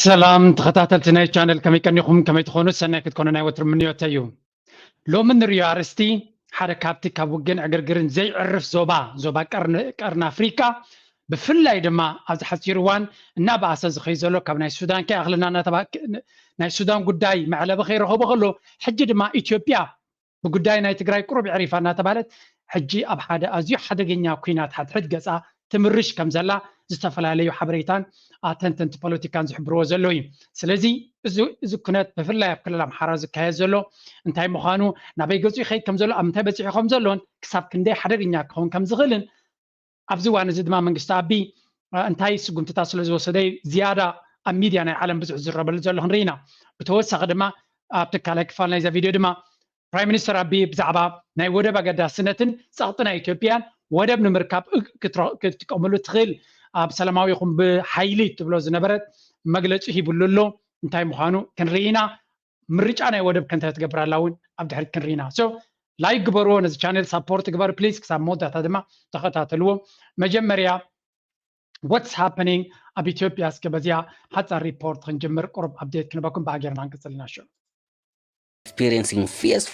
ሰላም ተኸታተልቲ ናይ ቻነል፣ ከመይ ቀኒኹም? ከመይ ትኾኑ? ሰናይ ክትኮኑ ናይ ወትሩ ምንዮተይ እዩ። ሎሚ ንሪኦ ኣርእስቲ ሓደ ካብቲ ካብ ውግእን ዕግርግርን ዘይዕርፍ ዞባ፣ ዞባ ቀርኒ፣ ቀርኒ ኣፍሪካ፣ ብፍላይ ድማ ኣብዚ ሓፂር እዋን እናበኣሰ ዝኸይ ዘሎ፣ ካብ ናይ ሱዳን ከይኣኽለና እናተባ-፣ ናይ ሱዳን ጉዳይ መዕለቢ ከይረኸቦ ከሎ፣ ሕጂ ድማ ኢትዮጵያ ብጉዳይ ናይ ትግራይ ቁሩብ የዕሪፋ እናተባለት፣ ሕጂ ኣብ ሓደ ኣዝዩ ሓደገኛ ኲናት ሓድሕድ ገጻ ትምርሽ ከም ዘላ ዝተፈላለዩ ሓበሬታን፣ ኣ፣ ተንተንቲ ፖለቲካን ዝሕብርዎ ዘሎ እዩ። ስለዚ እዚ፣ እዚ ኩነት ብፍላይ ኣብ ክልል ኣምሓራ ዝካየድ ዘሎ እንታይ ምዃኑ፣ ናበይ ገጹ ይኸይድ ከም ዘሎ፣ ኣብ ምንታይ በጺሑ ከም ዘሎን፣ ክሳብ ክንደይ ሓደገኛ ክኸውን ከም ዝኽእልን ኣብዚ እዋን እዚ ድማ መንግስቲ ኣቢ፣ እ፣ እንታይ ስጉምትታት ስለ ዝወሰደ እዩ ዝያዳ ኣብ ሚድያ ናይ ዓለም ብዙሕ ዝዝረበሉ ዘሎ ክንርኢ ኢና። ብተወሳኺ ድማ ኣብቲ ካልኣይ ክፋል ናይዛ ቪድዮ ድማ ፕራይም ሚኒስተር ኣቢ ብዛዕባ ናይ ወደብ ኣገዳስነትን ጸቕጢ ናይ ኢትዮጵያን ወደብ ንምርካብ እ-፣ ክትረ-፣ ክትጥቀመሉ ትኽእል ኣብ ሰላማዊ ይኹን ብሓይሊ ትብሎ ዝነበረት መግለጺ ሂብሉ ኣሎ። እንታይ ምዃኑ ክንርኢ ኢና። ምርጫ ናይ ወደብ ከንታይ ትገብር ኣላ እውን ኣብ ድሕሪት ክንርኢ ኢና። So ላይክ ግበርዎ፣ ነዚ ቻነል ሳፖርት ግበር ፕሊዝ። ክሳብ መወዳእታ ድማ ተኸታተልዎ። መጀመርያ what's happening ኣብ ኢትዮጵያ፣ እስከ በዚያ ሓጻር ሪፖርት ክንጅምር፣ ቁሩብ ኣፕዴት ክንበኩም ብኣገርና ክንቅጽል ኢና። ሽዑ Experiencing fierce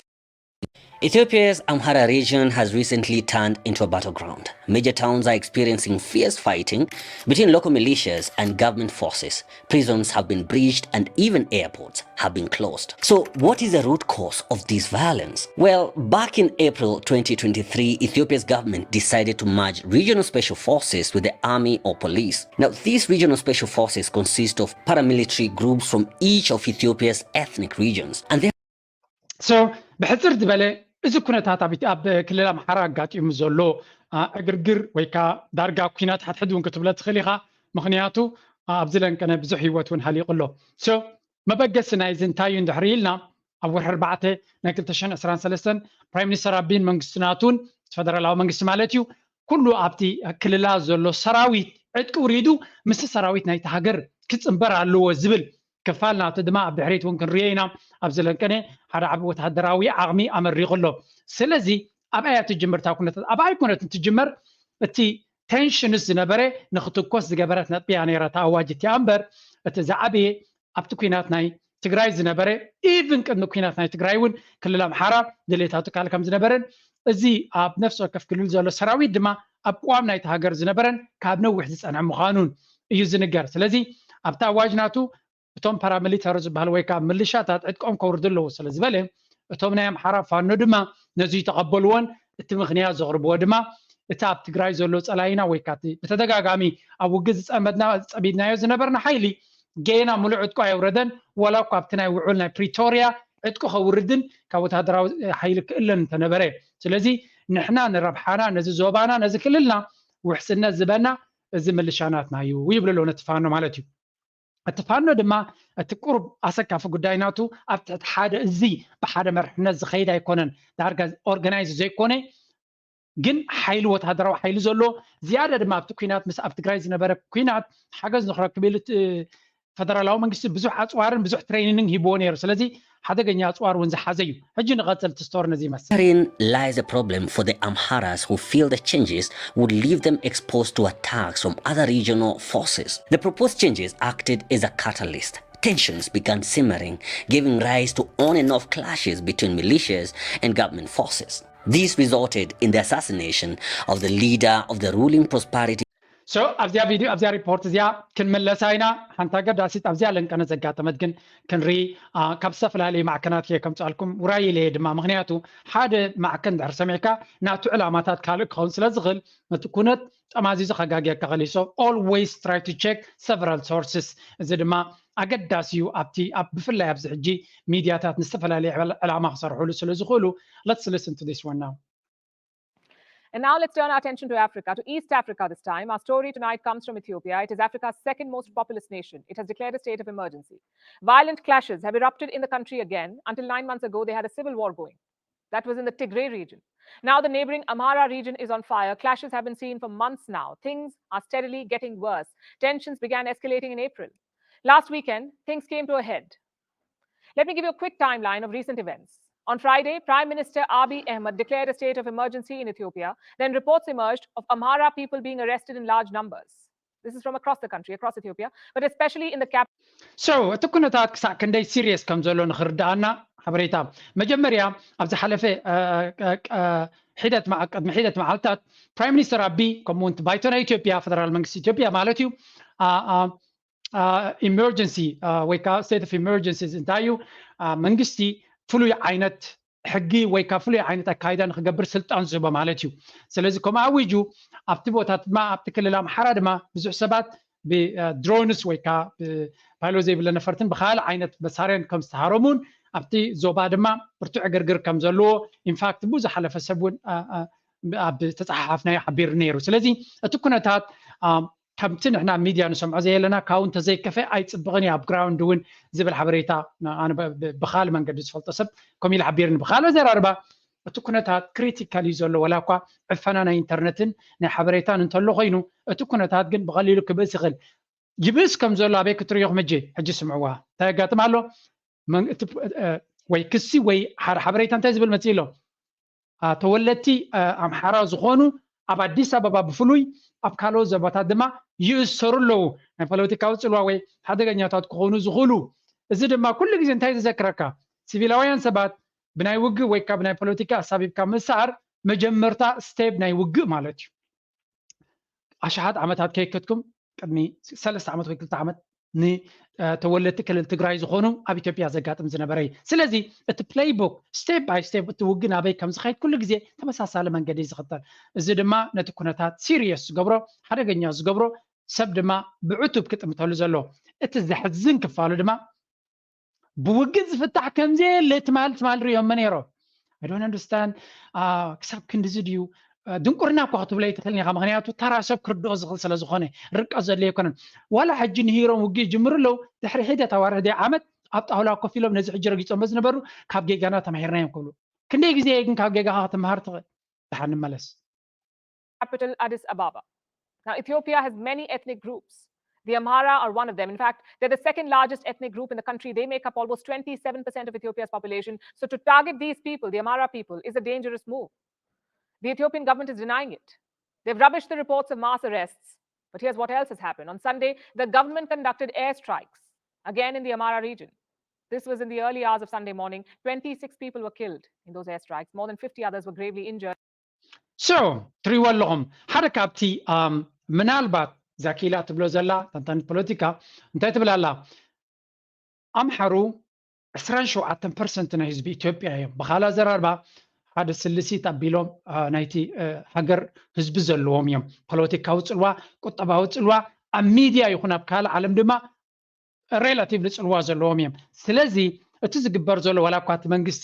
Ethiopia's Amhara region has recently turned into a battleground. Major towns are experiencing fierce fighting between local militias and government forces. Prisons have been breached and even airports have been closed. So, what is the root cause of this violence? Well, back in April twenty twenty-three, Ethiopia's government decided to merge regional special forces with the army or police. Now, these regional special forces consist of paramilitary groups from each of Ethiopia's ethnic regions, and they So ብሕጽር ዝበለ እዚ ኩነታት ኣብ፣ ኣብ ክልል ኣምሓራ ኣጋጢሙ ዘሎ፣ ኣ፣ ዕግርግር ወይ ከኣ ዳርጋ ኲናት ሓድሕድ እውን ክትብሎ ትኽእል ኢኻ። ምኽንያቱ፣ ኣ፣ ኣብዚ ለንቀነ ብዙሕ ህይወት እውን ሃሊቑ ኣሎ። So መበገሲ ናይዚ እንታይ እዩ እንድሕር ኢልና፣ ኣብ ወርሒ ኣርባዕተ ናይ ክልተ ሽሕን ዕስራን ሰለስተን ፕራይም ሚኒስተር ኣቢን መንግስቲ ናቱን፣ ፈደራላዊ መንግስቲ ማለት እዩ፣ ኩሉ ኣብቲ ክልላ ዘሎ ሰራዊት ዕጥቂ ውሪዱ ምስቲ ሰራዊት ናይቲ ሃገር ክጽንበር ኣለዎ ዝብል ክፋል ናቱ ድማ ኣብ ድሕሪት እውን ክንሪኦ ኢና። ኣብዚ ለንቀነ ሓደ ዓቢ ወተሃደራዊ ዓቕሚ ኣመሪቑ ኣሎ። ስለዚ ኣብኣ እያ ትጅምር እታ ኩነታት። ኣብኣ ኣይኮነትን ትጅመር። እቲ ቴንሽንስ ዝነበረ ንክትኮስ ዝገበረት ነጥቢ እያ ነይራ እታ ኣዋጅ እቲኣ እምበር፣ እቲ ዝዓበየ ኣብቲ ኲናት ናይ ትግራይ ዝነበረ፣ ኢቭን ቅድሚ ኲናት ናይ ትግራይ እውን ክልል ኣምሓራ ድሌታቱ ካልእ ከም ዝነበረን፣ እዚ ኣብ ነፍሲ ወከፍ ክልል ዘሎ ሰራዊት ድማ ኣብ ቅዋም ናይቲ ሃገር ዝነበረን ካብ ነዊሕ ዝጸንሐ ምዃኑን እዩ ዝንገር። ስለዚ ኣብቲ ኣዋጅ ናቱ እቶም ፓራሚሊታሪ ዝበሃሉ ወይ ከዓ ምልሻታት ዕጥቆም ከውርዱ ኣለዉ ስለ ዝበለ፣ እቶም ናይ ኣምሓራ ፋኖ ድማ ነዚ ይተቐበልዎን፣ እቲ ምኽንያት ዘቕርብዎ ድማ እቲ ኣብ ትግራይ ዘሎ ጸላኢና ወይ ከዓ እቲ ብተደጋጋሚ ኣብ ውግእ ዝጸመድና፣ ዝጸሚድናዮ ዝነበርና ሓይሊ ጌና ሙሉእ ዕጥቁ ኣየውረደን፣ ዋላ እኳ ኣብቲ ናይ ውዑል ናይ ፕሪቶርያ ዕጥቁ ከውርድን ካብ ወተሃደራዊ ሓይሊ ክእለን እንተነበረ። ስለዚ ንሕና ንረብሓና፣ ነዚ ዞባና፣ ነዚ ክልልና ውሕስነት ዝበና እዚ ምልሻ ናትና እዩ ይብሉ ኣለዉ ነቲ ፋኖ ማለት እዩ። እቲ ፋኖ ድማ እቲ ቁሩብ ኣሰካፊ ጉዳይ ናቱ ኣብ ትሕቲ ሓደ እዚ ብሓደ መርሕነት ዝኸይድ ኣይኮነን፣ ዳርጋ ኦርጋናይዝ ዘይኮነ ግን ሓይሊ ወተሃደራዊ ሓይሊ ዘሎ ዝያዳ ድማ ኣብቲ ኲናት ምስ ኣብ ትግራይ ዝነበረ ኲናት ሓገዝ ንክረክብ ኢሉ እቲ ፈደራላዊ መንግስቲ ብዙሕ ኣፅዋርን ብዙሕ ትሬኒንግ ሂብዎ ነይሩ። ስለዚ ሓደገኛ ኣፅዋር እውን ዝሓዘ እዩ። ሕጂ ንቐፅል እቲ ስቶሪ ነዚ ይመስል። Therein lies a problem for the Amharas who feel the changes would leave them exposed to attacks from other regional forces. The proposed changes acted as a catalyst. Tensions began simmering, giving rise to on and off clashes between militias and government forces. This resulted in the assassination of the leader of the ruling Prosperity So ኣብዚኣ ቪድዮ፣ ኣብዚኣ ሪፖርት እዚኣ ክንምለሳ ኢና። ሓንቲ ኣገዳሲት ኣብዚኣ ለንቀነ ዘጋጠመት ግን ክንርኢ፣ ኣ፣ ካብ ዝተፈላለዩ ማዕከናት እየ ከምፅኣልኩም ውራይ ኢለ እየ ድማ። ምኽንያቱ ሓደ ማዕከን ድሕር ሰሚዕካ ናቱ ዕላማታት ካልእ ክኸውን ስለ ዝኽእል፣ ነቲ ኩነት ጠማዚዙ ከጋግየካ ኽእል እዩ። So always try to check several sources። እዚ ድማ ኣገዳሲ እዩ። ኣብቲ፣ ኣብ ብፍላይ ኣብዚ ሕጂ ሚድያታት ንዝተፈላለየ ዕላ-፣ ዕላማ ክሰርሑሉ ስለ ዝኽእሉ። Let's listen to this one now. And now let's turn our attention to Africa, to East Africa this time. Our story tonight comes from Ethiopia. It is Africa's second most populous nation. It has declared a state of emergency. Violent clashes have erupted in the country again. Until nine months ago, they had a civil war going. That was in the Tigray region. Now the neighboring Amhara region is on fire. Clashes have been seen for months now. Things are steadily getting worse. Tensions began escalating in April. Last weekend, things came to a head. Let me give you a quick timeline of recent events. On Friday, Prime Minister Abiy Ahmed declared a state of emergency in Ethiopia. Then reports emerged of Amhara people being arrested in large numbers. This is from across the country, across Ethiopia, but especially in the capital. So እቲ ኩነታት ክሳዕ ክንደይ serious ከም ዘሎ ንኽርድኣና ሓበሬታ መጀመርያ ኣብ ዝሓለፈ ሒደት ቅድሚ ሒደት መዓልታት Prime Minister ኣቢ ከምኡ እውን ባይቶ ናይ ኢትዮጵያ ፌደራል መንግስቲ ኢትዮጵያ ማለት እዩ emergency ወይ ከዓ state of emergency እንታይ እዩ መንግስቲ ፍሉይ ዓይነት ሕጊ ወይ ካብ ፍሉይ ዓይነት ኣካይዳ ንክገብር ስልጣን ዝህቦ ማለት እዩ። ስለዚ ከምኡ ኣዊጁ ኣብቲ ቦታ ድማ ኣብቲ ክልል ኣምሓራ ድማ ብዙሕ ሰባት ብድሮንስ ወይ ከዓ ፓይሎ ዘይብለ ነፈርትን ብካልእ ዓይነት መሳርያን ከም ዝተሃረሙን ኣብቲ ዞባ ድማ ብርቱዕ ዕግርግር ከም ዘለዎ ኢንፋክት ብዝሓለፈ ሰብ እውን ኣብ ተፀሓሓፍናዮ ሓቢሩ ነይሩ። ስለዚ እቲ ኩነታት ከምቲ ንሕና ሚድያ ንሰምዖ ዘየለና ካብኡ እንተዘይከፈ ኣይፅብቕን እዩ ኣብ ግራውንድ እውን ዝብል ሓበሬታ ብካልእ መንገዲ ዝፈልጦ ሰብ ከምኡ ኢሉ ሓቢርኒ። ብካልእ ኣዘራርባ እቲ ኩነታት ክሪቲካል እዩ ዘሎ ወላ እኳ ዕፈና ናይ ኢንተርነትን ናይ ሓበሬታን እንተሎ ኮይኑ እቲ ኩነታት ግን ብቐሊሉ ክብእስ ይኽእል። ይብእስ ከም ዘሎ ኣበይ ክትርእዮ ክምጂ ሕጂ ስምዕዋ እንታይ የጋጥም ኣሎ ወይ ክሲ ወይ ሓበሬታ እንታይ ዝብል መፅእ ኣሎ ተወለድቲ ኣምሓራ ዝኾኑ ኣብ ኣዲስ ኣበባ ብፍሉይ ኣብ ካልኦት ዘባታት ድማ ይእሰሩ ኣለዉ። ናይ ፖለቲካዊ ፅልዋ ወይ ሓደገኛታት ክኾኑ ዝኽእሉ። እዚ ድማ ኩሉ ግዜ እንታይ ዘዘክረካ? ሲቪላውያን ሰባት ብናይ ውግእ ወይ ካብ ናይ ፖለቲካ ኣሳቢብካ ምስኣር መጀመርታ ስቴፕ ናይ ውግእ ማለት እዩ። ኣሽሓት ዓመታት ከይከድኩም ቅድሚ ሰለስተ ዓመት ወይ ክልተ ዓመት ንተወለድቲ ክልል ትግራይ ዝኾኑ ኣብ ኢትዮጵያ ዘጋጥም ዝነበረ እዩ። ስለዚ እቲ ፕሌይቡክ ስቴፕ ባይ ስቴፕ እቲ ውግእ ናበይ ከም ዝኸይድ ኩሉ ግዜ ተመሳሳሊ መንገዲ እዩ ዝኽተል። እዚ ድማ ነቲ ኩነታት ሲሪየስ ዝገብሮ ሓደገኛ ዝገብሮ ሰብ ድማ ብዕቱብ ክጥምተሉ ዘሎ። እቲ ዘሕዝን ክፋሉ ድማ ብውግእ ዝፍታሕ ከምዘየለ ትማል ትማል ሪኦሞ ነይሮም። I don't understand ክሳብ ክንድዚ ድዩ ድንቁርና እኳ ክትብሎ ኣይትኽእልን ኢኻ። ምክንያቱ ተራ ሰብ ክርድኦ ዝኽእል ስለ ዝኾነ ርቀት ዘድልዮ ኣይኮነን። ዋላ ሕጂ ንሂሮም ውግእ ይጅምሩ ኣለዉ። ድሕሪ ሒደት ኣዋርሕ ደይ ዓመት ኣብ ጣውላ ኮፍ ኢሎም ነዚ ሕጂ ረጊጾሞ ዝነበሩ ካብ ጌጋና ተማሂርና እዮም ክብሉ። ክንደይ ግዜ ግን ካብ ጌጋኻ ክትመሃር ትኽእል? ደሓን ንመለስ። Capital Addis Ababa. Now, Ethiopia has many ethnic groups. The Amhara are one of them. In fact, they're the second largest ethnic group in the country. They make up almost twenty-seven percent of Ethiopia's population. So, to target these people, the Amhara people, is a dangerous move. The Ethiopian government is denying it. They've rubbished the reports of mass arrests. But here's what else has happened. On Sunday, the government conducted airstrikes, again in the Amhara region. This was in the early hours of Sunday morning. Twenty-six people were killed in those airstrikes. More than fifty others were gravely injured. So ትሪእዎ ኣለኹም ሓደ ካብቲ ምናልባት ዛኪላ ትብሎ ዘላ ተንታኒት ፖለቲካ እንታይ ትብል ኣላ? ኣምሓሩ ዕስራን ሸውዓተን ፐርሰንት ናይ ህዝቢ ኢትዮጵያ እዮም። ብኻልእ ኣዘራርባ ሓደ ስልሲት ኣቢሎም ናይቲ ሃገር ህዝቢ ዘለዎም እዮም። ፖለቲካዊ ፅልዋ፣ ቁጠባዊ ፅልዋ ኣብ ሚድያ ይኹን ኣብ ካልእ ዓለም ድማ ሬላቲቭሊ ፅልዋ ዘለዎም እዮም። ስለዚ እቲ ዝግበር ዘሎ ዋላ እኳ እቲ መንግስቲ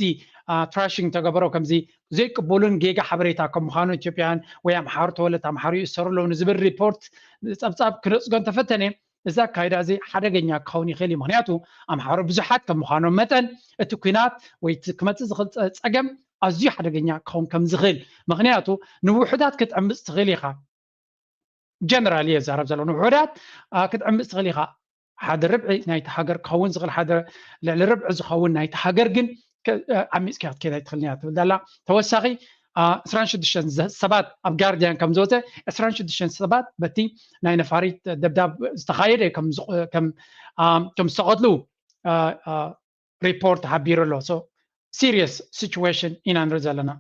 ትራሽንግ ተገበሮ ከምዚ ዘይቅበሉን ጌጋ ሓበሬታ ከም ምዃኑ ኢትዮጵያውያን ወይ ኣምሓሩ ተወለድቲ ኣምሓሩ ይእሰሩ ኣለዉ ንዝብል ሪፖርት ፀብፃብ ክነፅጎ እንተፈተነ እዚ ኣካይዳ እዚ ሓደገኛ ክኸውን ይኽእል እዩ። ምክንያቱ ኣምሓሩ ብዙሓት ከም ምዃኖም መጠን እቲ ኲናት ወይ ክመፅእ ዝኽእል ፀገም ኣዝዩ ሓደገኛ ክኸውን ከም ዝኽእል ምክንያቱ ንውሑዳት ክትዕምፅ ትኽእል ኢኻ። ጀነራል እየ ዝዛረብ ዘሎ ንውሑዳት ክትዕምፅ ትኽእል ኢኻ። ሓደ ርብዒ ናይቲ ሃገር ክኸውን ዝኽእል ሓደ ልዕሊ ርብዒ ዝኸውን ናይቲ ሃገር ግን ዓሚፅካ ክትከይድ ኣይትኽእልን እያ ትብል ዘላ። ተወሳኺ ዕስራን ሽዱሽተን ሰባት ኣብ ጋርዲያን ከም ዝወፀ ዕስራን ሽዱሽተን ሰባት በቲ ናይ ነፋሪት ደብዳብ ዝተኻየደ ከም ዝተቐትሉ ሪፖርት ሓቢሩ ኣሎ። So serious situation ኢና ንርኢ ዘለና።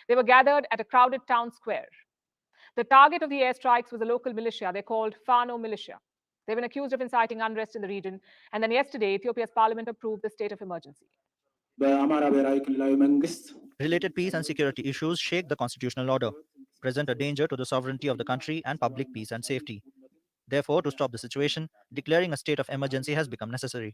They were gathered at a crowded town square. The target of the airstrikes was a local militia they called Fano militia. They've been accused of inciting unrest in the region. And then yesterday, Ethiopia's parliament approved the state of emergency. በአማራ ብሔራዊ ክልላዊ መንግስት Related peace and security issues shake the constitutional order, present a danger to the sovereignty of the country and public peace and safety. Therefore, to stop the situation, declaring a state of emergency has become necessary.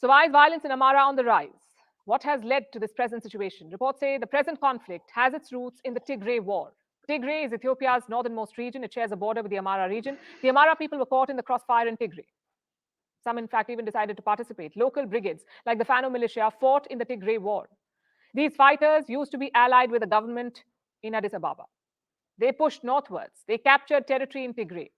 So why is violence in Amara on the rise? What has led to this present situation? Reports say the present conflict has its roots in the Tigray War. Tigray is Ethiopia's northernmost region. It shares a border with the Amara region. The Amara people were caught in the crossfire in Tigray. Some, in fact, even decided to participate. Local brigades, like the Fano militia, fought in the Tigray War. These fighters used to be allied with the government in Addis Ababa. They pushed northwards. They captured territory in Tigray.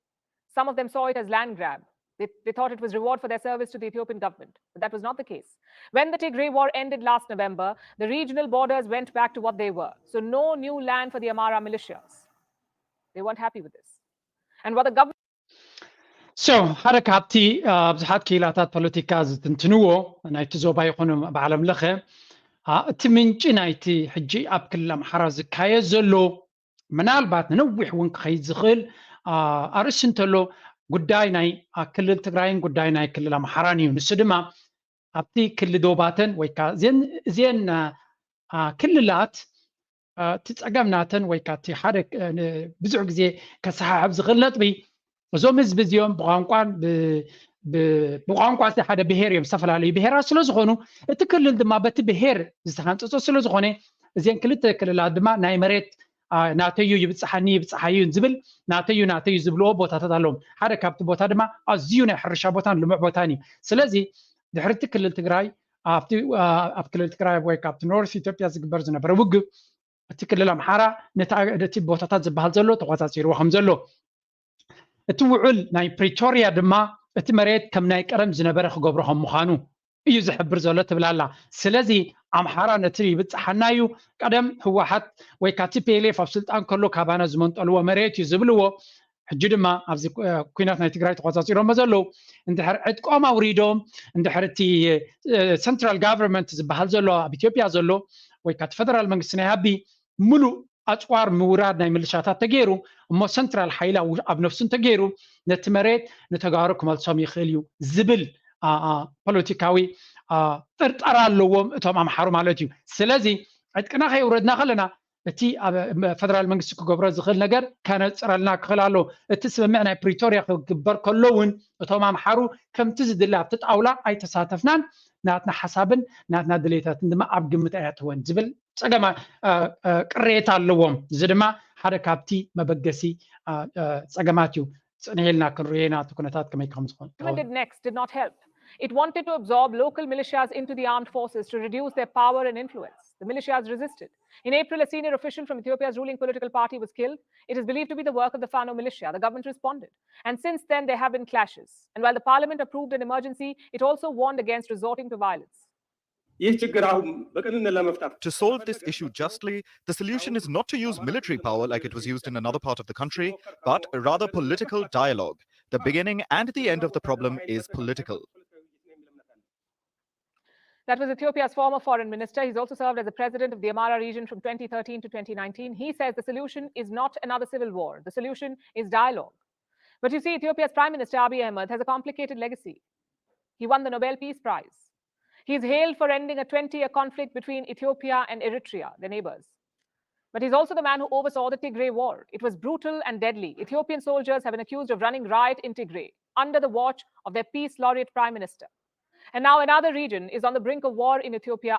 Some of them saw it as land grab. They, they thought it was reward for their service to the Ethiopian government. But that was not the case. When the Tigray war ended last November, the regional borders went back to what they were. So no new land for the Amara militias. They weren't happy with this. And what the government So ሓደ ካብቲ ብዙሓት ክኢላታት ፖለቲካ ዝትንትንዎ ናይቲ ዞባ ይኹን ብዓለም ለኸ እቲ ምንጪ ናይቲ ሕጂ ኣብ ክልል ኣምሓራ ዝካየድ ዘሎ ምናልባት ንነዊሕ እውን ክኸይድ ዝኽእል ኣርእስቲ እንተሎ ጉዳይ ናይ ክልል ትግራይን ጉዳይ ናይ ክልል ኣምሓራን እዩ። ንሱ ድማ ኣብቲ ክልል ዶባተን ወይ ከዓ እዚን ክልላት እቲ ፀገም ናተን ወይ ከዓ እቲ ሓደ ብዙሕ ግዜ ከሰሓሕብ ዝኽእል ነጥቢ እዞም ህዝቢ እዚኦም ብቋንቋን ብቋንቋ ሓደ ብሄር እዮም፣ ዝተፈላለዩ ብሄራት ስለዝኾኑ እቲ ክልል ድማ በቲ ብሄር ዝተሃንፀፆ ስለዝኾነ እዚን ክልተ ክልላት ድማ ናይ መሬት ናተዩ ይብፅሓኒ ይብፅሓዩ ዝብል ናተዩ ናተዩ ዝብልዎ ቦታታት ኣለዎም። ሓደ ካብቲ ቦታ ድማ ኣዝዩ ናይ ሕርሻ ቦታን ልሙዕ ቦታን እዩ። ስለዚ ድሕርቲ ክልል ትግራይ ኣብቲ ኣብ ክልል ትግራይ ወይ ካብቲ ኖርት ኢትዮጵያ ዝግበር ዝነበረ ውግእ እቲ ክልል ኣምሓራ ነቲ ቦታታት ዝበሃል ዘሎ ተቆፃፂርዎ ከም ዘሎ እቲ ውዑል ናይ ፕሪቶርያ ድማ እቲ መሬት ከም ናይ ቀደም ዝነበረ ክገብሮ ከም ምዃኑ እዩ ዝሕብር ዘሎ ትብል ኣላ። ስለዚ ኣምሓራ ነቲ ይብፅሓና እዩ። ቀደም ህወሓት ወይ ከዓ ቲፒኤልኤፍ ኣብ ስልጣን ከሎ ካባና ዝመንጠልዎ መሬት እዩ ዝብልዎ ሕጂ ድማ ኣብዚ ኩናት ናይ ትግራይ ተቆፃፂሮሞ ዘለዉ እንድሕር ዕጥቆም ኣውሪዶም እንድሕር እቲ ሰንትራል ጋቨርንመንት ዝበሃል ዘሎ ኣብ ኢትዮጵያ ዘሎ ወይ ከዓ ፈደራል መንግስቲ ናይ ኣቢ ሙሉእ ኣፅዋር ምውራድ ናይ ምልሻታት ተገይሩ እሞ ሰንትራል ሓይሊ ኣብ ነፍሱ እንተገይሩ ነቲ መሬት ንተጋሩ ክመልሶም ይኽእል እዩ ዝብል ፖለቲካዊ ጥርጠራ ኣለዎም እቶም ኣምሓሩ ማለት እዩ። ስለዚ ዕጥቅና ከየውረድና ከለና እቲ ኣብ ፈደራል መንግስቲ ክገብሮ ዝኽእል ነገር ከነፅረልና ክኽእል ኣለዎ። እቲ ስምምዕ ናይ ፕሪቶርያ ክግበር ከሎ እውን እቶም ኣምሓሩ ከምቲ ዝድለ ኣብቲ ጣውላ ኣይተሳተፍናን፣ ናትና ሓሳብን ናትና ድሌታትን ድማ ኣብ ግምት ኣየእተወን ዝብል ፀገማ ቅሬታ ኣለዎም። እዚ ድማ ሓደ ካብቲ መበገሲ ፀገማት እዩ። ፅንሕ ኢልና ክንሪኦ ኢና እቲ ኩነታት ከመይ ከም ዝኾን። Government did next did not help. It wanted to absorb local militias into the armed forces to reduce their power and influence. The militias resisted. In April, a senior official from Ethiopia's ruling political party was killed. It is believed to be the work of the Fano militia. The government responded. And since then, there have been clashes. And while the parliament approved an emergency, it also warned against resorting to violence. To solve this issue justly, the solution is not to use military power like it was used in another part of the country, but rather political dialogue. The beginning and the end of the problem is political. That was Ethiopia's former foreign minister. He's also served as the president of the Amhara region from twenty thirteen to twenty nineteen. He says the solution is not another civil war. The solution is dialogue. But you see, Ethiopia's Prime Minister Abiy Ahmed has a complicated legacy. He won the Nobel Peace Prize. He's hailed for ending a twenty year conflict between Ethiopia and Eritrea, their neighbors. But he's also the man who oversaw the Tigray war. It was brutal and deadly. Ethiopian soldiers have been accused of running riot in Tigray under the watch of their peace laureate prime minister. And now another region is on the brink of war in Ethiopia.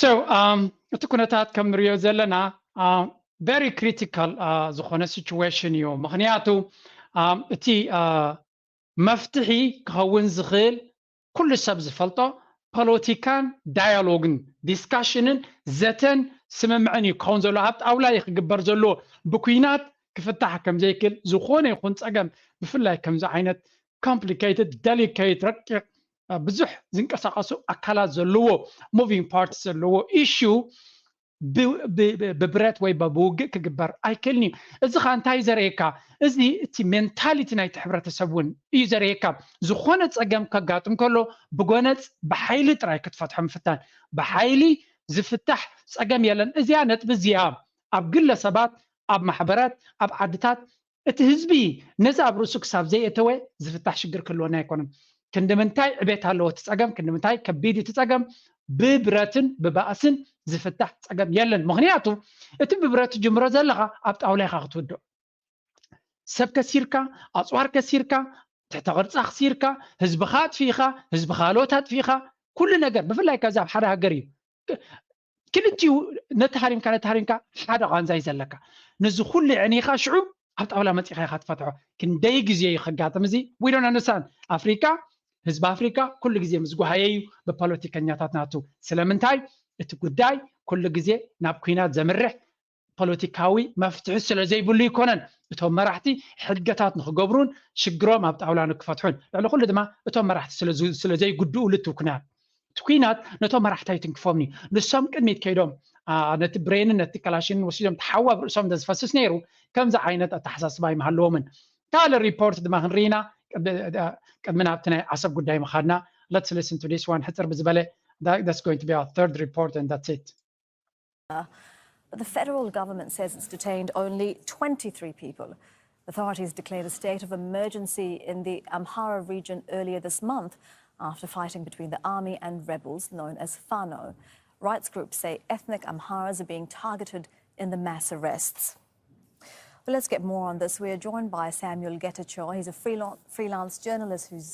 So, um, እቲ ኩነታት ከም ንሪኦ ዘለና very critical ዝኾነ situation እዩ። ምክንያቱ እቲ መፍትሒ ክኸውን ዝኽእል ኩሉ ሰብ ዝፈልጦ ፖለቲካን ዳያሎግን ዲስካሽንን ዘተን ስምምዕን እዩ ክኸውን ዘሎ። ኣብ ጣውላ እዩ ክግበር ዘለዎ። ብኩናት ክፍታሕ ከም ዘይክእል ዝኾነ ይኹን ፀገም ብፍላይ ከምዚ ዓይነት complicated delicate ረቂቕ ብዙሕ ዝንቀሳቀሱ ኣካላት ዘለዎ moving parts ዘለዎ issue ብብረት ወይ ብውግእ ክግበር ኣይክእልን እዩ። እዚ ከዓ እንታይ ዘርእየካ? እዚ እቲ ሜንታሊቲ ናይቲ ሕብረተሰብ እውን እዩ ዘርእየካ። ዝኾነ ፀገም ከጋጥም ከሎ ብጎነፅ ብሓይሊ ጥራይ ክትፈትሖ ምፍታን። ብሓይሊ ዝፍታሕ ፀገም የለን። እዚኣ ነጥቢ እዚኣ ኣብ ግለሰባት፣ ኣብ ማሕበራት፣ ኣብ ዓድታት እቲ ህዝቢ ነዚ ኣብ ርእሱ ክሳብ ዘየእተወ ዝፍታሕ ሽግር ክህልወና ኣይኮነን። ክንዲ ምንታይ ዕቤት ኣለዎ እቲ ፀገም፣ ክንዲ ምንታይ ከቢድ እቲ ፀገም፣ ብብረትን ብባእስን ዝፍታሕ ፀገም የለን። ምክንያቱ እቲ ብብረት ትጅምሮ ዘለካ ኣብ ጣውላ ኢካ ክትውድኦ። ሰብ ከሲርካ፣ ኣፅዋር ከሲርካ፣ ትሕተ ቅርፂ ኣክሲርካ፣ ህዝብካ ኣጥፊእካ፣ ህዝቢ ካልኦት ኣጥፊእካ፣ ኩሉ ነገር ብፍላይ ካብዚ ኣብ ሓደ ሃገር እዩ ክልቲኡ ነቲ ሃሪምካ ነቲ ሃሪምካ ሓደ ቃንዛ እዩ ዘለካ። ነዚ ኩሉ የዕኒኻ ሽዑ ኣብ ጣውላ መፂኻ ኢኻ ትፈትሖ። ክንደይ ግዜ እዩ ከጋጥም እዚ? We don't understand. ኣፍሪካ ህዝቢ ኣፍሪካ ኩሉ ግዜ ምስ ጓሃየ እዩ ብፖለቲከኛታት ናቱ። ስለምንታይ? እቲ ጉዳይ ኩሉ ግዜ ናብ ኩናት ዘምርሕ ፖለቲካዊ መፍትሒ ስለ ዘይብሉ ይኮነን። እቶም መራሕቲ ሕገታት ንክገብሩን ሽግሮም ኣብ ጣውላ ንክፈትሑን ልዕሊ ኩሉ ድማ እቶም መራሕቲ ስለ ዘይጉድኡ ልትው ኩናት እቲ ኩናት ነቶም መራሕቲ ኣይትንክፎምን እዩ። ንሶም ቅድሚት ከይዶም ነቲ ብሬንን ነቲ ከላሽንን ወሲዶም ተሓዋ ኣብ ርእሶም እንተዝፈስስ ነይሩ ከምዚ ዓይነት ኣተሓሳስባ ኣይምሃለዎምን። ካልእ ሪፖርት ድማ ክንርኢና ቅድሚ ናብቲ ናይ ዓሰብ ጉዳይ ምኻድና። Let's listen to this one. ሕፅር ብዝበለ that's going to be our third report and that's it. The federal government says it's detained only twenty-three people. Authorities declared a state of emergency in the Amhara region earlier this month after fighting between the army and rebels known as Fano. Rights groups say ethnic Amharas are being targeted in the mass arrests. But let's get more on this. We are joined by Samuel Getachew. He's a freelance, freelance journalist who's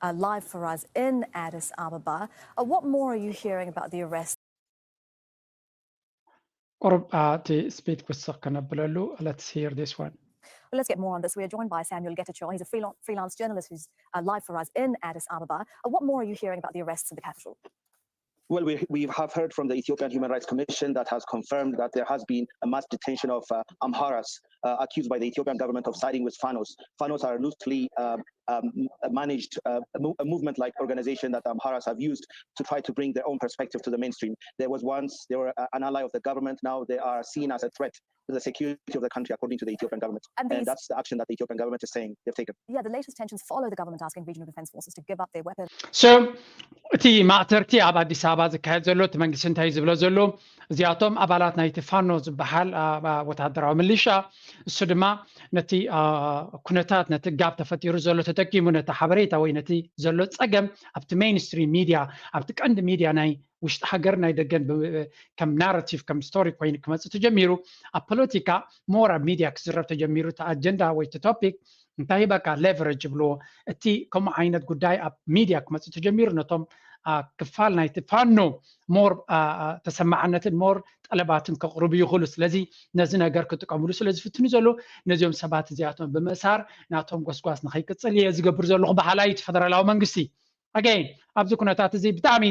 uh, live for us in Addis Ababa. Uh, what more are you hearing about the arrest? ቁሩብ እቲ ስፒድ ክስቕ ከነብለሉ። Let's hear this one. Well, let's get more on this. We are joined by Samuel Getachew. He's a freelance, freelance journalist who's uh, live for us in Addis Ababa. Uh, what more are you hearing about the arrests in the capital? Well, we, we have heard from the Ethiopian Human Rights Commission that has confirmed that there has been a mass detention of uh, Amharas uh, accused by the Ethiopian government of siding with Fanos. Fanos are loosely um, um, managed uh, a, mo- a movement-like organization that Amharas have used to try to bring their own perspective to the mainstream. There was once they were uh, an ally of the government. Now they are seen as a threat to the security of the country, according to the Ethiopian government. And And these, that's the action that the Ethiopian government is saying they've taken. yeah, the latest tensions follow the government asking regional defense forces to give up their weapons. So እቲ ማእተርቲ ኣብ ኣዲስ ኣበባ ዝካየድ ዘሎ እቲ መንግስቲ እንታይ ዝብሎ ዘሎ እዚኣቶም ኣባላት ናይቲ ፋኖ ዝበሃል አ- አ- ወታደራዊ ምልሻ እሱ ድማ ነቲ አ፣ ኩነታት ነቲ ጋብ ተፈጢሩ ዘሎ ተጠቂሙ ነቲ ሓበሬታ ወይ ነቲ ዘሎ ፀገም ኣብቲ ሜይንስትሪም ሚድያ ኣብቲ ቀንዲ ሚድያ ናይ ውሽጢ ሃገር ናይ ደገን ብ- ከም ናራቲቭ ከም ስቶሪ ኮይኑ ክመፅእ ተጀሚሩ ኣብ ፖለቲካ ሞር ኣብ ሚድያ ክዝረብ ተጀሚሩ እቲ ኣጀንዳ ወይ እቲ ቶፒክ እንታይ በቃ ሌቨሬጅ ይብልዎ እቲ ከምኡ ዓይነት ጉዳይ ኣብ ሚድያ ክመፅእ ተጀሚሩ ነቶም አ፣ ክፋል ናይቲ ፋኖ ሞር አ፣ አ፣ ተሰማዕነትን ሞር ጠለባትን ከቕርቡ ይኽእሉ ስለዚ ነዚ ነገር ክጥቀምሉ ስለ ዝፍትኑ ዘሎ ነዚኦም ሰባት እዚኣቶም ብምእሳር ናቶም ጎስጓስ ንኸይቅፅል እየ ዝገብር ዘለኹ በሃላይ እቲ ፈደራላዊ መንግስቲ ኣገይን ኣብዚ ኩነታት እዚ ብጣዕሚ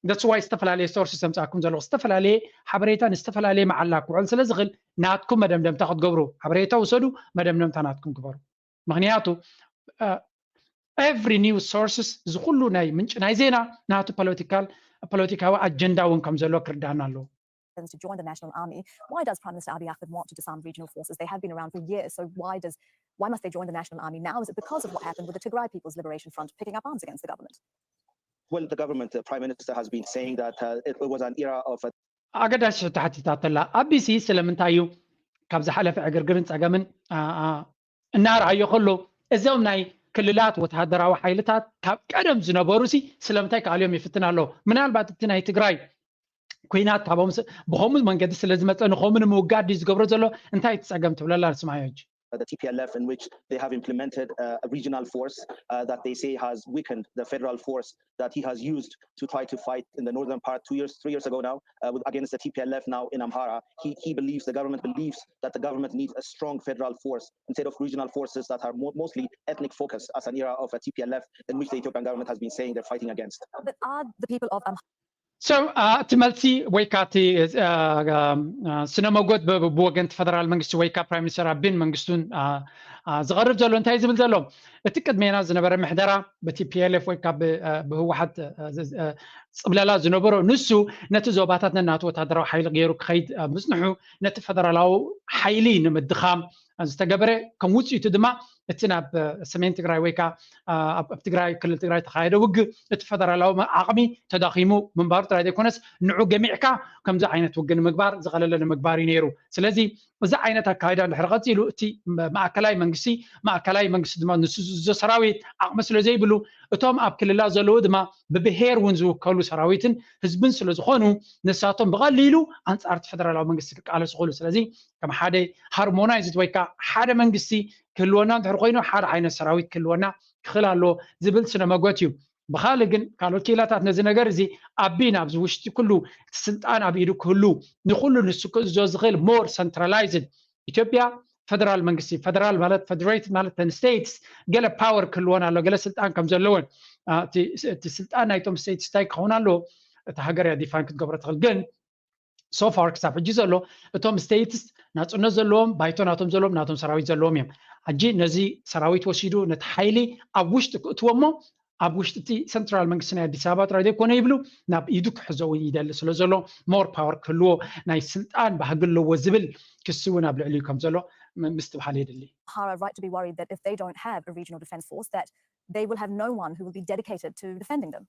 that's why ዝተፈላለየ ሶርስ ዘምፃኩም ዘለኹ ዝተፈላለየ ሓበሬታን ዝተፈላለየ መዓላ ክውዕል ስለ ዝኽእል ናትኩም መደምደምታ ክትገብሩ ሓበሬታ ውሰዱ መደምደምታ ናትኩም ግበሩ ምክንያቱ every news sources እዚ ኩሉ ናይ ምንጭ ናይ ዜና ናቱ ፖለቲካል ፖለቲካዊ ኣጀንዳ እውን ከም ዘሎ ክርዳና ኣለዎ To join the National Army. Why does Prime Minister Abiy Ahmed want to disarm regional forces? They have been around for years, so why does why must they join the National Army now? Is it because of what happened with the Tigray People's Liberation Front picking up arms against the government? Well, the government, the prime minister has been saying that uh, it, it was an era of uh, ኣገዳሲ ሕቶ ሓቲታ ተላ ኣብ ቢሲ ስለምንታይ እዩ ካብ ዝሓለፈ ዕግርግርን ፀገምን አ- አ- እናረኣዮ ከሎ እዞም ናይ ክልላት ወተሃደራዊ ሓይልታት ካብ ቀደም ዝነበሩ ሲ ስለምንታይ ክኣልዮም ይፍትን ኣሎ ምናልባት እቲ ናይ ትግራይ ኩናት ካብኦም ስ- ብኸምኡ መንገዲ ስለ ዝመፀ ንኸምኡ ንምውጋድ ድዩ ዝገብሮ ዘሎ እንታይ እቲ ፀገም ትብለላ ንስማዮ ሕጂ the T P L F, in which they have implemented uh, a regional force uh, that they say has weakened the federal force that he has used to try to fight in the northern part two years, three years ago now, uh, with, against the T P L F now in Amhara. He, he believes, the government believes that the government needs a strong federal force instead of regional forces that are mo- mostly ethnic focused as an era of a T P L F in which the Ethiopian government has been saying they're fighting against. But are the people of Amhara So እቲ መልሲ ወይ ከዓ እቲ ስነ መጎት ብወገን እቲ ፈደራል መንግስቲ ወይ ከዓ ፕራይም ሚኒስተር ኣቢን መንግስቱን ዝቐርብ ዘሎ እንታይ ዝብል ዘሎ እቲ ቅድሜና ዝነበረ ምሕደራ ብቲ ፒኤልኤፍ ወይ ከዓ ብህወሓት ፅብለላ ዝነበሮ ንሱ ነቲ ዞባታት ነናቱ ወታደራዊ ሓይሊ ገይሩ ክኸይድ ምፅንሑ ነቲ ፈደራላዊ ሓይሊ ንምድኻም ዝተገበረ ከም ውፅኢቱ ድማ እቲ ናብ ሰሜን ትግራይ ወይ ከዓ ኣብ ትግራይ ክልል ትግራይ ተካየደ ውግእ እቲ ፈደራላዊ ዓቕሚ ተዳኺሙ ምንባሩ ጥራይ ዘይኮነስ ንዑ ገሚዕካ ከምዚ ዓይነት ውግእ ንምግባር ዝቐለለ ንምግባር እዩ ነይሩ። ስለዚ እዚ ዓይነት ኣካይዳ እንድሕር ቀፂሉ እቲ ማእከላይ መንግስቲ ማእከላይ መንግስቲ ድማ ንሱ ዝዞ ሰራዊት ዓቕሚ ስለ ዘይብሉ እቶም ኣብ ክልላት ዘለዉ ድማ ብብሄር እውን ዝውከሉ ሰራዊትን ህዝብን ስለ ዝኾኑ ንሳቶም ብቐሊሉ ኣንፃር እቲ ፈደራላዊ መንግስቲ ክቃለሱ ይኽእሉ። ስለዚ ከም ሓደ ሃርሞናይዝድ ወይ ከዓ ሓደ መንግስቲ ክህልወና እንድሕር ኮይኑ ሓደ ዓይነት ሰራዊት ክህልወና ክኽእል ኣለዎ ዝብል ስነ መጎት እዩ። ብኻልእ ግን ካልኦት ክኢላታት ነዚ ነገር እዚ ኣቢ ናብዚ ውሽጢ ኩሉ እቲ ስልጣን ኣብ ኢዱ ክህሉ ንኩሉ ንሱ ክእዞ ዝኽእል ሞር ሰንትራላይዝድ ኢትዮጵያ ፈደራል መንግስቲ ፈደራል ማለት ፈደሬትድ ማለት ተን ስቴትስ ገለ ፓወር ክህልወን ኣሎ ገለ ስልጣን ከም ዘለወን እቲ ስልጣን ናይቶም ስቴትስ እንታይ ክኸውን ኣለዎ እቲ ሃገር እያ ዲፋይን ክትገብሮ ትኽእል ግን ሶፋር ክሳብ ሕጂ ዘሎ እቶም ስቴትስ ናፅነት ዘለዎም ባይቶ ናቶም ዘለዎም ናቶም ሰራዊት ዘለዎም እዮም። ሕጂ ነዚ ሰራዊት ወሲዱ ነቲ ሓይሊ ኣብ ውሽጢ ክእትዎ እሞ ኣብ ውሽጢ እቲ ሰንትራል መንግስቲ ናይ ኣዲስ ኣበባ ጥራይ ዘይኮነ ይብሉ ናብ ኢዱ ክሕዞ እውን ይደሊ ስለ ዘሎ ሞር ፓወር ክህልዎ ናይ ስልጣን ባህጊ ኣለዎ ዝብል ክሲ እውን ኣብ ልዕሊኡ ከም ዘሎ ም- ምስትብሃል የድሊ። Amhara right to be worried that if they don't have a regional defense force, that they will have no one who will be dedicated to defending them.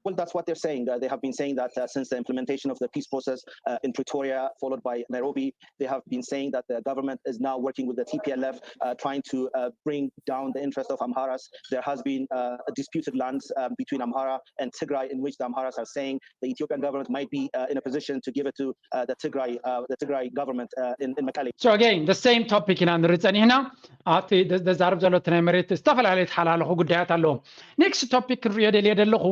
Well, that's what they're saying. Uh, they have been saying that uh, since the implementation of the peace process uh, in Pretoria, followed by Nairobi, they have been saying that the government is now working with the T P L F, uh, trying to uh, bring down the interest of Amharas. There has been uh, disputed lands um, between Amhara and Tigray, in which the Amharas are saying the Ethiopian government might be uh, in a position to give it to uh, the Tigray, uh, the Tigray government uh, in, in Mekelle. So again, the same topic ኢና ንርኢ ጸኒሕና። ኣብቲ ደ- ዘዛርብ ዘሎ እቲ ናይ መሬት ዝተፈላለዩ ተሓላለኹ ጉዳያት ኣለዎም። Next topic ክንሪኦ ደልየ ዘለኹ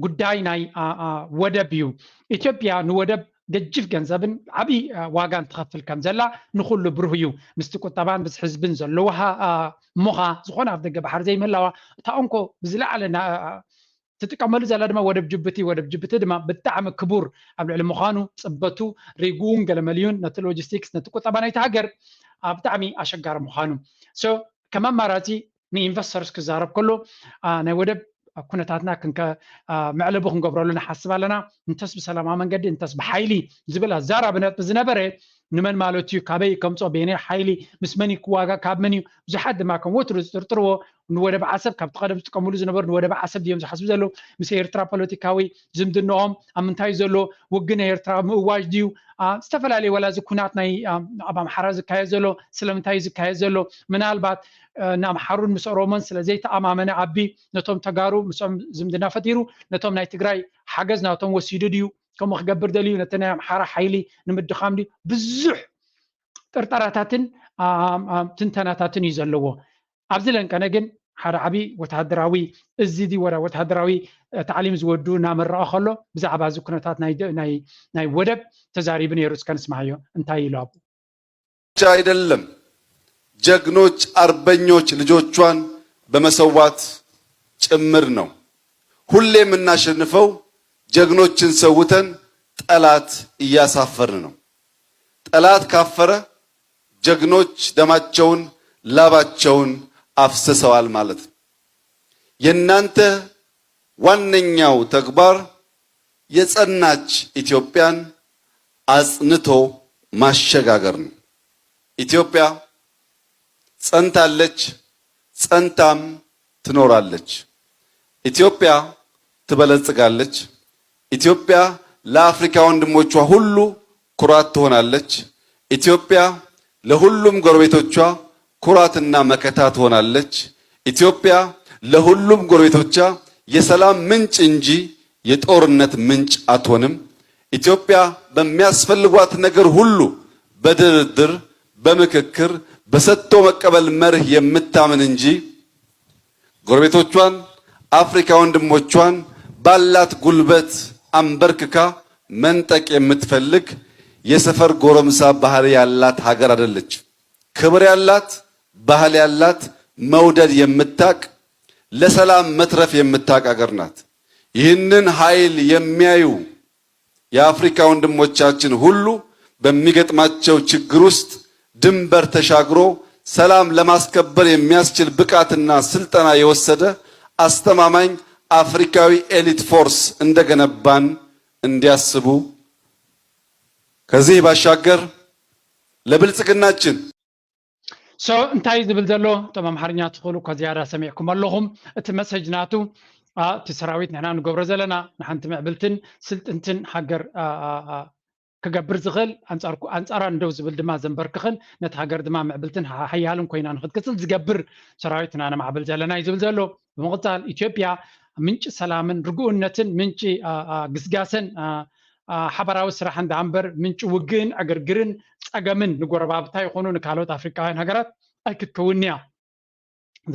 ጉዳይ ናይ አ- አ- ወደብ እዩ። ኢትዮጵያ ንወደብ ገጅፍ ገንዘብን ዓብዪ አ፣ ዋጋን ትኸፍል ከም ዘላ ንኹሉ ብሩህ እዩ። ምስቲ ቁጠባን ምስ ህዝብን ዘለዋ አ፣ ሞኻ ዝኾነ ኣብ ደገ ባሕሪ ዘይምህላዋ እታ እንኮ ብዝለዓለ ና- አ- ትጥቀመሉ ዘላ ድማ ወደብ ጅቡቲ። ወደብ ጅቡቲ ድማ ብጣዕሚ ክቡር ኣብ ልዕሊ ምዃኑ ጽበቱ ሪጉን ገለመልዩን ነቲ ሎጂስቲክስ ነቲ ቁጠባ ናይቲ ሃገር አ፣ ብጣዕሚ ኣሸጋሪ ምዃኑ so ከም ኣማራጺ ንኢንቨስተርስ ክዛረብ ከሎ አ፣ ናይ ወደብ ኩነታትና ክንከ አ፣ መዕለቢ ክንገብረሉ ንሓስብ ኣለና። እንተስ ብሰላማዊ መንገዲ እንተስ ብሓይሊ ዝብል ኣዛራቢ ነጥቢ ዝነበረ ንመን ማለት እዩ፣ ካበይ ከምጾ፣ በየናይ ሓይሊ፣ ምስ መን እዩ ክዋጋእ፣ ካብ መን እዩ? ብዙሓት ድማ ከም ወትሩ ዝጥርጥርዎ ንወደብ ዓሰብ ካብቲ ቀደም ዝጥቀምሉ ዝነበሩ ንወደብ ዓሰብ ድዮም ዝሓስቡ ዘለዉ? ምስ ኤርትራ ፖለቲካዊ ዝምድንኦም ኣብ ምንታይ እዩ ዘሎ? ውግእ ናይ ኤርትራ ምእዋጅ ድዩ? አ፣ ዝተፈላለዩ ወላ እዚ ኩናት ናይ አ፣ ኣብ ኣምሓራ ዝካየድ ዘሎ ስለምንታይ እዩ ዝካየድ ዘሎ? ምናልባት አ፣ ንኣምሓሩን ምስ ኦሮሞን ስለ ዘይተኣማመነ ኣቢ ነቶም ተጋሩ ምስኦም ዝምድና ፈጢሩ ነቶም ናይ ትግራይ ሓገዝ ናቶም ወሲዱ ድዩ? ከምኡ ክገብር ደልዩ ነቲ ናይ ኣምሓራ ሓይሊ ንምድኻም ድዩ? ብዙሕ ጥርጠራታትን አ፣ አ፣ ትንተናታትን እዩ ዘለዎ። ኣብዚ ለንቀነ ግን ሓደ ዓብዪ ወተሃደራዊ እዚ ድዩ ወላ ወተሃደራዊ አ፣ ታዕሊም ዝወዱ እናመረቐ ከሎ ብዛዕባ እዚ ኩነታት ናይ ደ- ናይ ናይ ወደብ ተዛሪቡ ነይሩ። እስከ ንስማዓዮ እንታይ ኢሉ ኣብኡ። ብቻ አይደለም፣ ጀግኖች አርበኞች ልጆቿን በመሰዋት ጭምር ነው። ሁሌ የምናሸንፈው ጀግኖችን ሰውተን ጠላት እያሳፈርን ነው። ጠላት ካፈረ ጀግኖች ደማቸውን ላባቸውን አፍስሰዋል ማለት ነው። የእናንተ ዋነኛው ተግባር የጸናች ኢትዮጵያን አጽንቶ ማሸጋገር ነው። ኢትዮጵያ ጸንታለች፣ ጸንታም ትኖራለች። ኢትዮጵያ ትበለጽጋለች። ኢትዮጵያ ለአፍሪካ ወንድሞቿ ሁሉ ኩራት ትሆናለች። ኢትዮጵያ ለሁሉም ጎረቤቶቿ ኩራትና መከታ ትሆናለች። ኢትዮጵያ ለሁሉም ጎረቤቶቿ የሰላም ምንጭ እንጂ የጦርነት ምንጭ አትሆንም። ኢትዮጵያ በሚያስፈልጓት ነገር ሁሉ በድርድር፣ በምክክር፣ በሰጥቶ መቀበል መርህ የምታምን እንጂ ጎረቤቶቿን፣ አፍሪካ ወንድሞቿን ባላት ጉልበት አንበርክካ መንጠቅ የምትፈልግ የሰፈር ጎረምሳ ባህሪ ያላት ሀገር አይደለችም። ክብር ያላት፣ ባህል ያላት፣ መውደድ የምታቅ፣ ለሰላም መትረፍ የምታቅ ሀገር ናት። ይህንን ኃይል የሚያዩ የአፍሪካ ወንድሞቻችን ሁሉ በሚገጥማቸው ችግር ውስጥ ድንበር ተሻግሮ ሰላም ለማስከበር የሚያስችል ብቃትና ስልጠና የወሰደ አስተማማኝ አፍሪካዊ ኤሊት ፎርስ እንደገነባን እንዲያስቡ፣ ከዚህ ባሻገር ለብልጽግናችን so እንታይ እዩ ዝብል ዘሎ? እቶም ኣምሓርኛ ትኽእሉ እኮ ዝያዳ ሰሚዕኩም ኣለኹም። እቲ መሰጅ ናቱ አ፣ እቲ ሰራዊት ንሕና ንገብሮ ዘለና ንሓንቲ ምዕብልትን ስልጥንትን ሃገር አ፣ አ፣ አ፣ ክገብር ዝኽእል ኣንጻርኩ- ኣንጻራ እንደው ዝብል ድማ ዘንበርክኽን ነቲ ሃገር ድማ ምዕብልትን ሓ- ሓያልን ኮይና ንክትቅጽል ዝገብር ሰራዊት ኢና ነማዕብል ዘለና እዩ ዝብል ዘሎ። ብምቕጻል ኢትዮጵያ ምንጪ ሰላምን ርግኡነትን ምንጪ አ፣ አ፣ ግስጋሰን አ፣ አ፣ ሓባራዊ ስራሕን ደኣ እምበር ምንጪ ውግእን ዕግርግርን ጸገምን ንጎረባብታ ይኹኑ ንካልኦት ኣፍሪቃውያን ሃገራት ኣይክትከውንያ።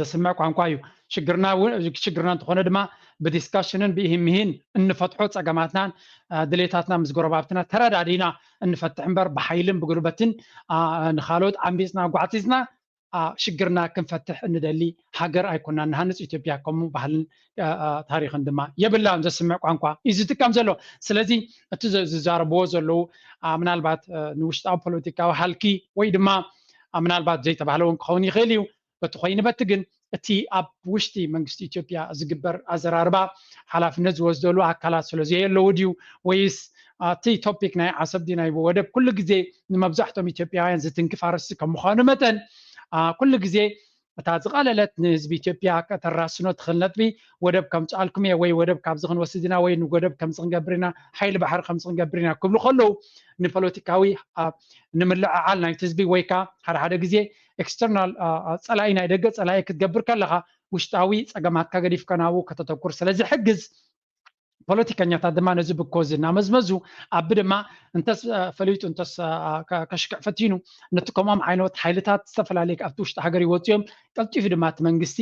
ዘስምዕ ቋንቋ እዩ። ሽግርና እውን- ሽግርና እንተኾነ ድማ ብዲስካሽንን ብኢሂን ምሂን እንፈትሖ ጸገማትናን አ፣ ድሌታትና ምስ ጎረባብትና ተረዳዲና እንፈትሕ እምበር ብሓይልን ብጉልበትን አ፣ ንኻልኦት ዓንቢጽና ጓዕጺጽና አ፣ ሽግርና ክንፈትሕ እንደሊ ሃገር ኣይኮናን ንሃንጽ። ኢትዮጵያ ከምኡ ባህልን አ፣ አ፣ ታሪኽን ድማ የብላን። ዘስምዕ ቋንቋ እዩ ዝጥቀም ዘሎ። ስለዚ እቲ ዘ- ዝዛረብዎ ዘለዉ አ፣ ምናልባት አ፣ ንውሽጣዊ ፖለቲካዊ ሃልኪ ወይ ድማ አ፣ ምናልባት ዘይተባህለ እውን ክኸውን ይኽእል እዩ። በቲ ኮይኑ በቲ ግን እቲ ኣብ ውሽጢ መንግስቲ ኢትዮጵያ ዝግበር ኣዘራርባ ሓላፍነት ዝወስደሉ ኣካላት ስለ ዘየለዉ ድዩ ወይስ እቲ ቶፒክ ናይ ዓሰብ ድዩ ናይ ወደብ ኩሉ ግዜ ንመብዛሕትኦም ኢትዮጵያውያን ዝትንክፍ ኣርእስቲ ከም ምዃኑ መጠን ኩሉ ግዜ እታ ዝቐለለት ንህዝቢ ኢትዮጵያ ከተራስኖ ትኽእል ነጥቢ ወደብ ከምፅኣልኩም እየ ወይ ወደብ ካብዚ ክንወስድ ኢና ወይ ንወደብ ከምዚ ክንገብር ኢና ሓይሊ ባሕሪ ከምዚ ክንገብር ኢና ክብሉ ከለዉ ንፖለቲካዊ ንምልዕዓል ናይቲ ህዝቢ ወይ ከዓ ሓደ ሓደ ግዜ ኤክስተርናል ፀላኢ ናይ ደገ ፀላኢ ክትገብር ከለካ ውሽጣዊ ፀገማትካ ገዲፍካ ናብኡ ከተተኩር ስለዝሕግዝ ፖለቲከኛታት ድማ ነዚ ብኮዝ እናመዝመዙ ኣቢ ድማ እንተስ ፈሊጡ እንተስ ከሽክዕ ፈቲኑ ነቲ ከምኦም ዓይነት ሓይልታት ዝተፈላለዩ ኣብቲ ውሽጢ ሃገር ይወፅኦም ቀልጢፉ ድማ እቲ መንግስቲ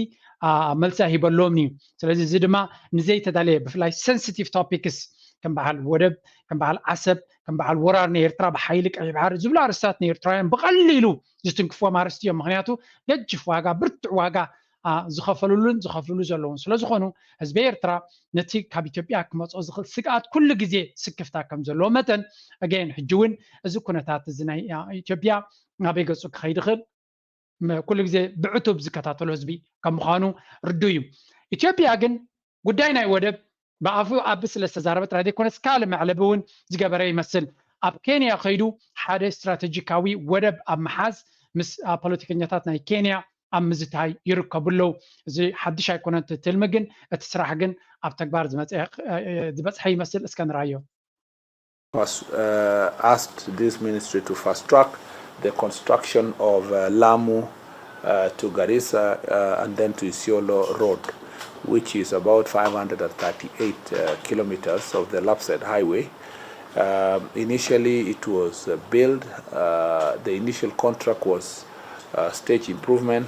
መልሲ ኣይሂበሎምን እዩ። ስለዚ እዚ ድማ ንዘይተዳለየ ብፍላይ ሴንሲቲቭ ቶፒክስ ከም በዓል ወደብ ከም በዓል ዓሰብ ከም በዓል ወራር ንኤርትራ ብሓይሊ ቀይሕ ባሕሪ ዝብሉ ኣርስታት ንኤርትራውያን ብቐሊሉ ዝትንክፍዎም ኣርስቲ እዮም። ምክንያቱ ገጅፍ ዋጋ ብርቱዕ ዋጋ ዝኸፈሉሉን ዝኸፍሉሉ ዘለውን ስለዝኾኑ ህዝቢ ኤርትራ ነቲ ካብ ኢትዮጵያ ክመፅኦ ዝኽእል ስግኣት ኩሉ ግዜ ስክፍታ ከም ዘለዎ መጠን ኣገይን ሕጂ እውን እዚ ኩነታት እዚ ናይ ኢትዮጵያ ናበይ ገፁ ክኸይድ ይኽእል ኩሉ ግዜ ብዕቱብ ዝከታተሎ ህዝቢ ከም ምዃኑ ርዱ እዩ። ኢትዮጵያ ግን ጉዳይ ናይ ወደብ ብኣፉ ኣቢ ስለ ዝተዛረበት ጥራይ ዘይኮነስ ካልእ መዕለቢ እውን ዝገበረ ይመስል። ኣብ ኬንያ ከይዱ ሓደ ስትራተጂካዊ ወደብ ኣብ ምሓዝ ምስ ፖለቲከኛታት ናይ ኬንያ ኣብ ምዝታይ ይርከቡ ኣለዉ። እዚ ሓድሽ ኣይኮነን ትልሚ ግን እቲ ስራሕ ግን ኣብ ተግባር ዝበፅሐ ይመስል እስከ ንራዮ። Has uh, asked this ministry to fast track the construction of uh, Lamu uh, to Garissa uh, and then to Isiolo Road, which is about five hundred thirty-eight uh, kilometers of the Lapsset Highway. Um, initially, it was uh, built, uh, the initial contract was uh, stage improvement,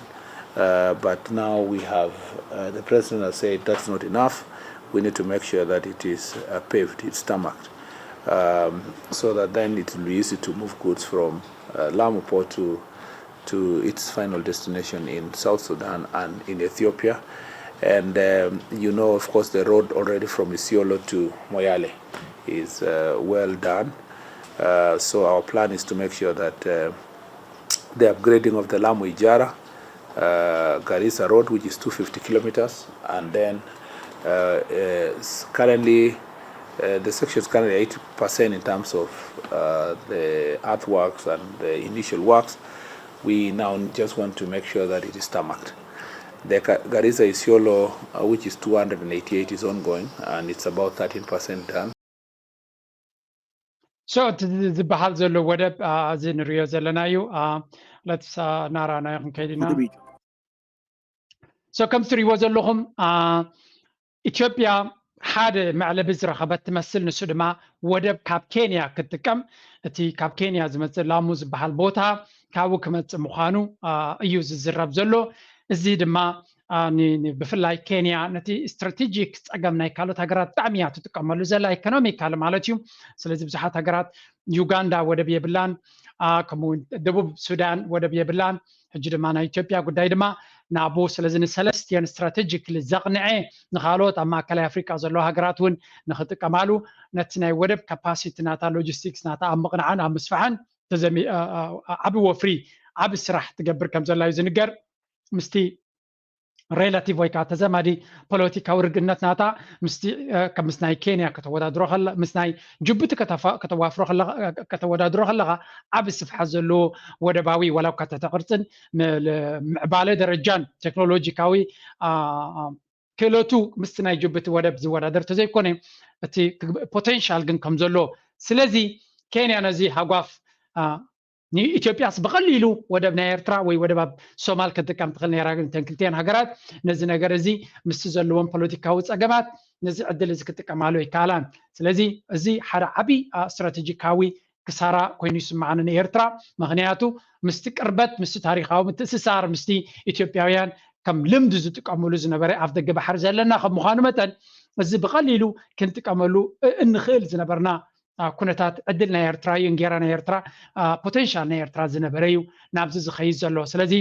uh, but now we have, uh, the president has said that's not enough. We need to make sure that it is uh, paved, it's tarmacked, um, so that then it will be easy to move goods from uh, Lamu port to, to its final destination in South Sudan and in Ethiopia. And um, you know, of course, the road already from Isiolo to Moyale is uh, well done. Uh, so our plan is to make sure that uh, the upgrading of the Lamu Ijara uh, Garissa Road, which is two hundred fifty kilometers, and then uh, uh, currently uh, the section is currently eighty percent in terms of uh, the earthworks and the initial works. We now just want to make sure that it is tarmacked. The Garissa Isiolo, uh, which is two hundred eighty-eight, is ongoing and it's about thirteen percent done. So ዝበሃል ዘሎ ወደብ እዚ ንሪኦ ዘለና እዩ። ለትስ ናራናዮ ክንከይድ ኢና። So ከም ትሪእዎ ዘለኹም ኢትዮጵያ ሓደ መዕለቢ ዝረኸበት ትመስል፣ ንሱ ድማ ወደብ ካብ ኬንያ ክትጥቀም፣ እቲ ካብ ኬንያ ዝመፅእ ላሙ ዝበሃል ቦታ ካብኡ ክመፅእ ምዃኑ እዩ ዝዝረብ ዘሎ። እዚ ድማ ብፍላይ ኬንያ ነቲ ስትራቴጂክ ፀገም ናይ ካልኦት ሃገራት ብጣዕሚ እያ ትጥቀመሉ ዘላ ኢኮኖሚካል ማለት እዩ። ስለዚ ብዙሓት ሃገራት ዩጋንዳ ወደብ የብላን፣ ከምኡውን ደቡብ ሱዳን ወደብ የብላን። ሕጂ ድማ ናይ ኢትዮጵያ ጉዳይ ድማ ናብኡ ስለዚ ንሰለስቲኦን ስትራቴጂክሊ ዘቕንዐ ንካልኦት ኣብ ማእከላይ ኣፍሪቃ ዘለዋ ሃገራት እውን ንክጥቀማሉ ነቲ ናይ ወደብ ካፓሲቲ ናታ ሎጂስቲክስ ናታ ኣብ ምቕናዕን ኣብ ምስፋሕን ዓቢ ወፍሪ ዓቢ ስራሕ ትገብር ከም ዘላ እዩ ዝንገር። ምስቲ ሬላቲቭ ወይ ከዓ ተዘማዲ ፖለቲካዊ ርግነት ናታ ምስ ናይ ኬንያ ከተወዳድሮ ምስ ናይ ጅቡቲ ከተዋፍሮ ከተወዳድሮ ከለካ ዓቢ ስፍሓት ዘለዎ ወደባዊ ዋላ እኳ ትሕተ ቅርፅን ምዕባለ ደረጃን ቴክኖሎጂካዊ ክእለቱ ምስቲ ናይ ጅቡቲ ወደብ ዝወዳደር ተዘይኮነ እቲ ፖቴንሻል ግን ከም ዘሎ ስለዚ ኬንያ ነዚ ሃጓፍ ንኢትዮጵያስ ብቐሊሉ ወደብ ናይ ኤርትራ ወይ ወደብ ኣብ ሶማል ክትጥቀም ትኽእል ነይራ ግን እተን ክልቲአን ሃገራት ነዚ ነገር እዚ ምስቲ ዘለዎም ፖለቲካዊ ፀገማት ነዚ ዕድል እዚ ክጥቀማሉ ኣይከኣላን። ስለዚ እዚ ሓደ ዓብዪ ስትራቴጂካዊ ክሳራ ኮይኑ ይስምዓኒ ንኤርትራ። ምክንያቱ ምስቲ ቅርበት ምስቲ ታሪካዊ ምትእስሳር ምስቲ ኢትዮጵያውያን ከም ልምዲ ዝጥቀምሉ ዝነበረ ኣፍ ደገ ባሕሪ ዘለና ከም ምዃኑ መጠን እዚ ብቐሊሉ ክንጥቀመሉ እንኽእል ዝነበርና ኩነታት ዕድል ናይ ኤርትራ እዩ እንጌራ ናይ ኤርትራ ፖቴንሻል ናይ ኤርትራ ዝነበረ እዩ ናብዚ ዝኸይድ ዘሎ። ስለዚ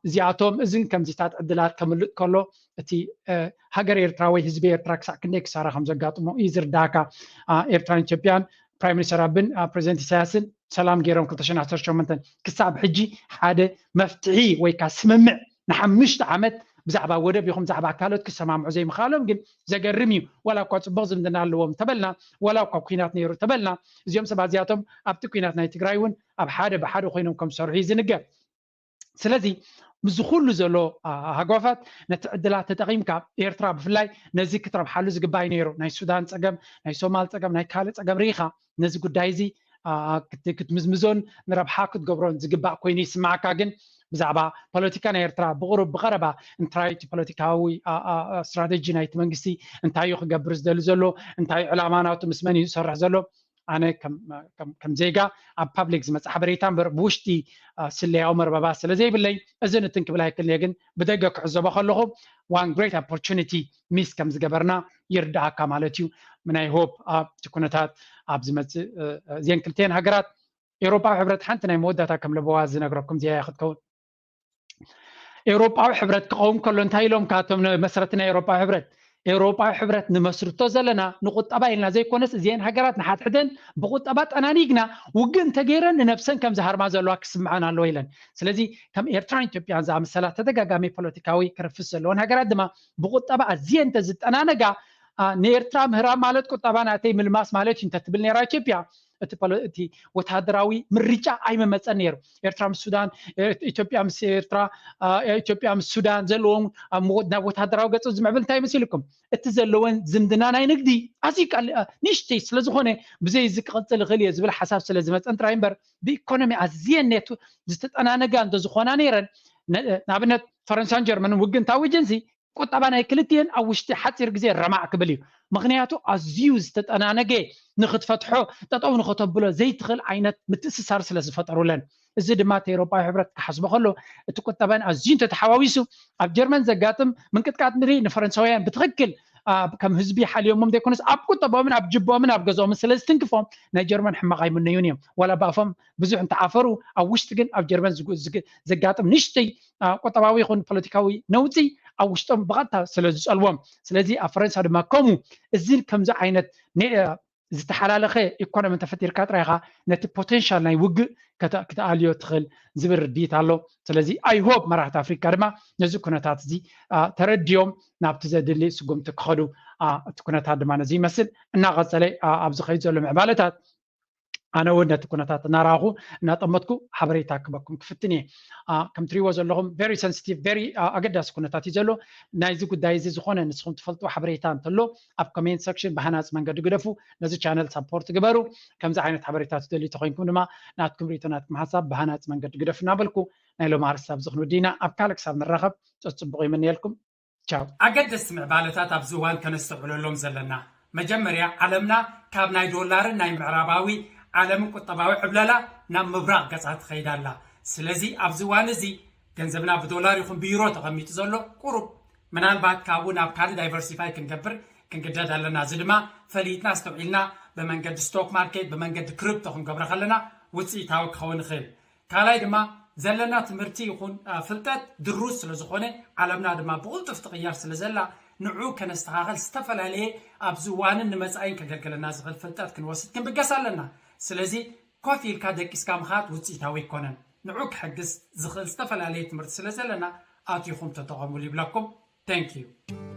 እዚኣቶም እዝን ከምዚታት ዕድላት ከምልጥ ከሎ እቲ ሃገር ኤርትራ ወይ ህዝቢ ኤርትራ ክሳዕ ክንደይ ክሳራ ከም ዘጋጥሞ እዩ ዝርዳእካ። ኤርትራን ኢትዮጵያን ፕራይም ሚኒስተር ኣብን ፕሬዚደንት ኢሳያስን ሰላም ገይሮም ክልተ ሽሕን ዓሰርተ ሸሞንተን ክሳብ ሕጂ ሓደ መፍትሒ ወይ ከዓ ስምምዕ ንሓሙሽተ ዓመት ብዛዕባ ወደብ ይኹን ብዛዕባ ካልኦት ክሰማምዑ ዘይምኽኣሎም ግን ዘገርም እዩ። ዋላ እኳ ፅቡቕ ዝምድና ኣለዎም ተበልና፣ ዋላ እኳ ኩናት ነይሩ ተበልና፣ እዚኦም ሰባት እዚኣቶም ኣብቲ ኩናት ናይ ትግራይ እውን ኣብ ሓደ ብሓደ ኮይኖም ከም ዝሰርሑ እዩ ዝንገር። ስለዚ ምስዚ ኩሉ ዘሎ ሃጓፋት ነቲ ዕድላት ተጠቒምካ ኤርትራ ብፍላይ ነዚ ክትረብሓሉ ዝግባእ ነይሩ። ናይ ሱዳን ፀገም፣ ናይ ሶማል ፀገም፣ ናይ ካልእ ፀገም ርኢኻ ነዚ ጉዳይ እዚ ክትምዝምዞን ንረብሓ ክትገብሮን ዝግባእ ኮይኑ ይስማዓካ። ግን ብዛዕባ ፖለቲካ ናይ ኤርትራ ብቕሩብ ብቐረባ እንታይ እቲ ፖለቲካዊ ስትራቴጂ ናይቲ መንግስቲ እንታይ እዩ ክገብር ዝደሊ ዘሎ፣ እንታይ ዕላማ ናቱ ምስ መን እዩ ዝሰርሕ ዘሎ ኣነ ከም ዜጋ ኣብ ፓብሊክ ዝመፅእ ሓበሬታ እምበር ብውሽጢ ስለያዊ መርበባ ስለ ዘይብለይ እዚ ንትን ክብል ኣይክልንየ። ግን ብደገ ክዕዘቦ ከለኹ one great opportunity miss ከም ዝገበርና ይርዳኣካ ማለት እዩ። ምናይ ሆፕ ኣብቲ ኩነታት ኣብ ዝመፅእ እዚን ክልተን ሃገራት ኤውሮፓዊ ሕብረት ሓንቲ ናይ መወዳእታ ከም ለበዋ ዝነግረኩም ዚያ ክትከውን ኤውሮጳዊ ሕብረት ክኸውን ከሎ እንታይ ኢሎም ካቶም መስረቲ ናይ ኤውሮጳዊ ሕብረት ኤውሮጳዊ ሕብረት ንመስርቶ ዘለና ንቁጠባ ኢልና ዘይኮነስ እዚአን ሃገራት ንሓድሕደን ብቁጠባ ጠናኒግና ውግእ እንተገይረን ንነብሰን ከም ዝሃርማ ዘለዋ ክስምዐን ኣለዎ ኢለን። ስለዚ ከም ኤርትራን ኢትዮጵያን ዝኣመሰላ ተደጋጋሚ ፖለቲካዊ ክርፍስ ዘለወን ሃገራት ድማ ብቁጠባ ኣዝየን እንተዝጠናነጋ ንኤርትራ ምህራም ማለት ቁጠባ ናተይ ምልማስ ማለት እዩ እንተትብል ነራ ኢትዮጵያ እቲ ወታደራዊ ምርጫ ኣይመመፀን ነይሩ። ኤርትራ ምስ ሱዳን፣ ኢትዮጵያ ምስ ኤርትራ፣ ኢትዮጵያ ምስ ሱዳን ዘለዎም ናብ ወታደራዊ ገፅ ዝምዕብል እንታይ መሲልኩም? እቲ ዘለወን ዝምድና ናይ ንግዲ ኣዝዩ ንእሽተይ ስለዝኾነ ብዘይ እዚ ክቕፅል ይኽእል እየ ዝብል ሓሳብ ስለ ዝመፀን ጥራይ እምበር ብኢኮኖሚ ኣዝየን ዝተጠናነጋ እንተዝኾና ነይረን ንኣብነት ፈረንሳን ጀርመንን ውግእ እንታዊጀንሲ ቁጠባ ናይ ክልቲኤን ኣብ ውሽጢ ሓፂር ግዜ ረማዕ ክብል እዩ። ምክንያቱ ኣዝዩ ዝተጠናነገ ንክትፈትሖ ጠጠው ንክተብሎ ዘይትኽእል ዓይነት ምትእስሳር ስለ ዝፈጠሩለን። እዚ ድማ እቲ ኤውሮጳዊ ሕብረት ክሓስቦ ከሎ እቲ ቁጠባን ኣዝዩ እንተተሓዋዊሱ ኣብ ጀርመን ዘጋጥም ምንቅጥቃጥ ምድሪ ንፈረንሳውያን ብትኽክል ከም ህዝቢ ሓልዮሞም ዘይኮነስ ኣብ ቁጠባኦምን ኣብ ጅቦምን ኣብ ገዛኦምን ስለ ዝትንክፎም ናይ ጀርመን ሕማቕ ኣይምነዩን እዮም። ዋላ ብኣፎም ብዙሕ እንተዓፈሩ ኣብ ውሽጢ ግን ኣብ ጀርመን ዘጋጥም ንእሽተይ ቁጠባዊ ይኹን ፖለቲካዊ ነውፂ ኣብ ውሽጦም ብቐጥታ ስለ ዝፀልዎም። ስለዚ ኣብ ፈረንሳ ድማ ከምኡ እዚን ከምዚ ዓይነት ዝተሓላለኸ ኢኮኖሚ እንተፈጢርካ ጥራይኻ ነቲ ፖቴንሻል ናይ ውግእ ክትኣልዮ ትኽእል ዝብል ርድኢት ኣሎ። ስለዚ ኣይሆብ መራሕቲ ኣፍሪካ ድማ ነዚ ኩነታት እዚ ተረድዮም ናብቲ ዘድሊ ስጉምቲ ክኸዱ እቲ ኩነታት ድማ ነዚ ይመስል እናቐፀለ ኣብ ዝኸይድ ዘሎ ምዕባለታት ኣነ እውን ነቲ ኩነታት እናረኣኹ እናጠመትኩ ሓበሬታ ክበኩም ክፍትን እየ። ከም ትሪዎ ዘለኹም very sensitive very ኣገዳሲ ኩነታት እዩ ዘሎ። ናይዚ ጉዳይ እዚ ዝኾነ ንስኹም ትፈልጡ ሓበሬታ እንተሎ ኣብ ኮሜንት ሰክሽን ብሃናፂ መንገዲ ግደፉ። ነዚ ቻነል ሳፖርት ግበሩ። ከምዚ ዓይነት ሓበሬታ ትደልዩ ተኮይንኩም ድማ ናትኩም ሪቶ ናትኩም ሓሳብ ብሃናፂ መንገዲ ግደፉ እናበልኩ ናይ ሎም ኣርስቲ ኣብዚ ክንውድእ ኢና። ኣብ ካልእ ክሳብ ንራኸብ ፀፅቡቕ ይምንየልኩም። ቻው። ኣገደስቲ ምዕባለታት ኣብዚ እዋን ከነስተውዕለሎም ዘለና፣ መጀመርያ ዓለምና ካብ ናይ ዶላርን ናይ ምዕራባዊ ዓለምን ቁጠባዊ ዕብለላ ናብ ምብራቕ ገጻ ትኸይድ ኣላ። ስለዚ ኣብዚ እዋን እዚ ገንዘብና ብዶላር ይኹን ብዩሮ ተቐሚጡ ዘሎ ቁሩብ ምናልባት ካብኡ ናብ ካልእ ዳይቨርሲፋይ ክንገብር ክንግደድ ኣለና። እዚ ድማ ፈሊጥና ኣስተውዒልና ብመንገዲ ስቶክ ማርኬት ብመንገዲ ክሪፕቶ ክንገብሮ ከለና ውፅኢታዊ ክኸውን ይኽእል። ካልኣይ ድማ ዘለና ትምህርቲ ይኹን ፍልጠት ድሩት ስለ ዝኾነ ዓለምና ድማ ብቕልጡፍ ትቕየር ስለ ዘላ ንዑ ከነስተኻኸል ዝተፈላለየ ኣብዚ እዋንን ንመፃኢን ከገልግለና ዝኽእል ፍልጠት ክንወስድ ክንብገስ ኣለና። ስለዚ ኮፍ ኢልካ ደቂስካ ምኻድ ውፅኢታዊ ኣይኮነን። ንዑ ክሕግዝ ዝኽእል ዝተፈላለየ ትምህርቲ ስለ ዘለና ኣቲኹም ተጠቐሙሉ ይብለኩም። Thank you።